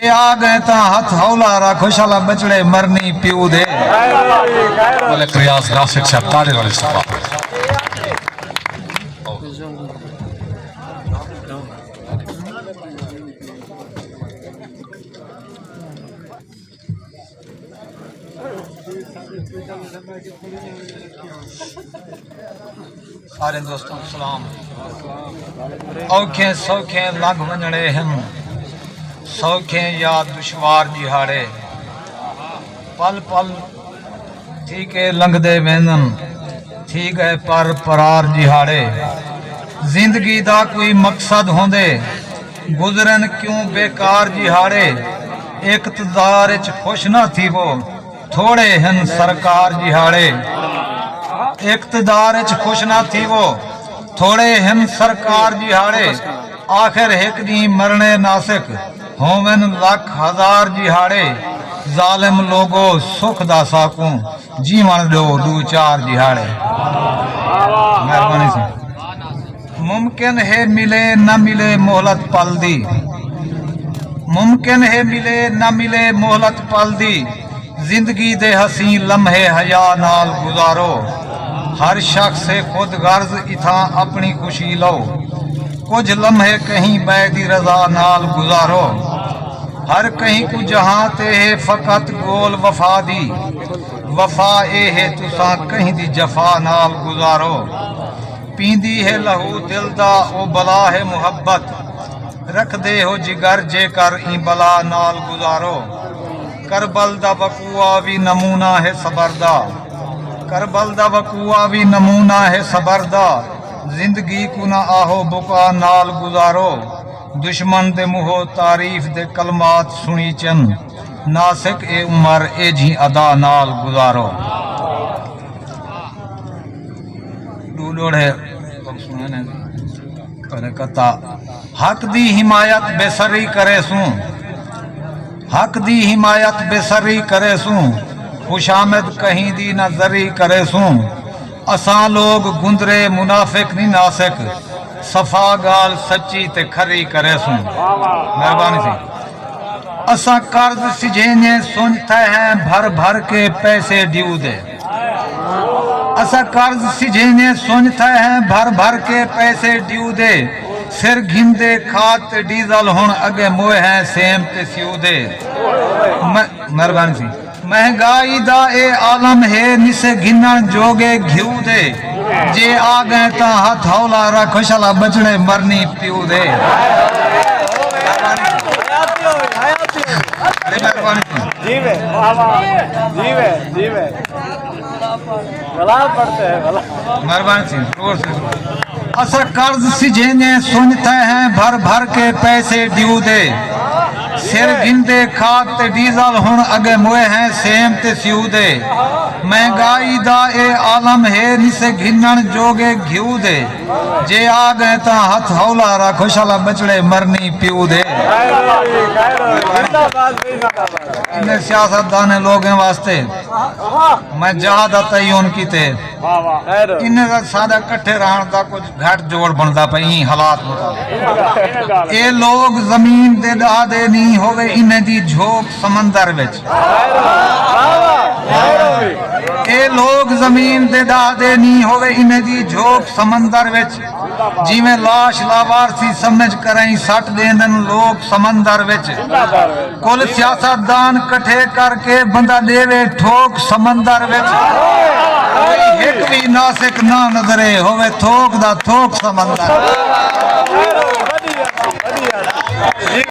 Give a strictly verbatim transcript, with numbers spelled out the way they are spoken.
آ ڳئے تاں ہتھ ہولا رکھ، شالا ٻچڑے مرنی پیو دے۔ ملک ریاض ناسک صاحب، تاڑے والے صاحب۔ سارے دوستاں کوں سلام۔ اوکھیں سوکھیں لنگھ ونڄݨے ہن، سوکھیں یا دشوار ݙیہاڑے، پل پل تھی کے لنگھدے ویندن، تھی ڳئے پر پرار ݙیہاڑے۔ زندگی دا کوئی مقصد ہوندے، گزرن کیوں بیکار ݙیہاڑے۔ اقتدار اچ خوش نہ تھیوو، تھوڑے ہن سرکار ݙیہاڑے۔ اقتدار اچ خوش نہ تھیوو، تھوڑے ہن سرکار ݙیہاڑے۔ آخر ہک ݙینہہ مرݨے ناسک، ہوون لکھ ہزار ݙیہاڑے۔ ظالم لوگو سکھ دا ساکوں، جیوݨ ݙیو ݙو چار ݙیہاڑے۔ مہربانی سئیں۔ ممکن ہے ملے نہ ملے مہلت پل دی، ممکن ہے ملے نہ ملے مہلت پل دی، زندگی دے حسین لمحے حیا نال گزارو۔ ہر شخص ہے خود غرض، اتھاں اپݨی خوشی لو، کجھ لمحے کہیں ٻئے دی رضا نال گزارو۔ ہر کہیں کوں جہاں تے ہے فقط ڳول وفا دی، وفا اے ہے تساں کہیں دی جفا نال گزارو۔ پیندی ہے لہو دل دا، او بلا ہے محبت، رکھدے ہو جگر جیکر ایں بلا نال گزارو۔ کربل دا وقوع وی نمونہ ہے صبر دا، کربل دا وقوع وی نمونہ ہے صبر دا۔ زندگی کوں نہ آہو بقا نال گزارو، دشمن دے منہوں تعریف دے کلمات سݨیچن۔ ناسک اے عمر ایجھی ادا نال گزارو۔ ݙو ݙوہڑے کنے کتا۔ حق دی حمایت بے سری کریسوں، حق دی حمایت بے سری کریسوں، خوشامد کہیں دی نہ ذری کریسوں۔ اساں لوگ گندرے منافق نی ناسک، صفا ڳالھ سچی تے کھری کریسوں۔ مہربانی سئیں۔ اساں قرض سجھیندے سنڄ تھئے ہیں بھر بھر کے پیسے ڈیو دے۔ اساں قرض سجھیندے سنڄ تھئے ہیں بھر بھر کے پیسے ڈیو دے۔ سر گھندے کھاد تے ڈیزل، ہݨ اڳے موئے ہیں سیم تے سیو دے۔ م-، مہربانی سئیں۔ مہنگائی دا اے عالم ہے، نسے گھنݨ جوڳے گھیو دے۔ جے آ ڳئے تاں ہتھ ہولا رکھ، شالا ٻچڑے مرنی پیو دے۔ بڑی مہربانی۔ جی وے، واہ واہ۔ جی وے، جی وے۔ غلام پڑھتے ہیں، غلام۔ مہربانی سئیں، زور سے۔ اساں قرض سجھیندے سنڄ تھئے ہیں بھر بھر کے پیسے ڈیو دے۔ سر گھندے کھاد تے ڈیزل، ہݨ اڳے موئے ہیں سیم تے سیو دے۔ مہنگائی دا اے عالم ہے، نسے گھنݨ جوڳے گھیو دے۔ جے آ ڳئے تاں ہتھ ہولا رکھ، شالا ٻچڑے مرنی پیو دے۔ انہیں سیاست دانیں لوگیں واسطے میں جہاں دا تعین کیتے۔ انہیں دا ساݙا کٹھے رہݨ دا کجھ گھٹ جوڑ بݨدا پئے، ایں حالات مطابق۔ اے لوگ زمین دے ݙاہ دے نی ہووے، انہیں دی جھوک سمندر وچ۔ اے لوگ زمین دے ݙاہ دے نی ہووے، انہیں دی جھوک سمندر وچ۔ جیویں لاش لاوارثی سمجھ کرائیں سٹ ݙیندن لوگ سمندر وچ۔ کل سیاست دان کٹھے کر کے بندہ ݙیوے ٹھوک سمندر وچ۔ کوئی ہک وی ناسک نہ نظرے، ہووے تھوک دا تھوک سمندر۔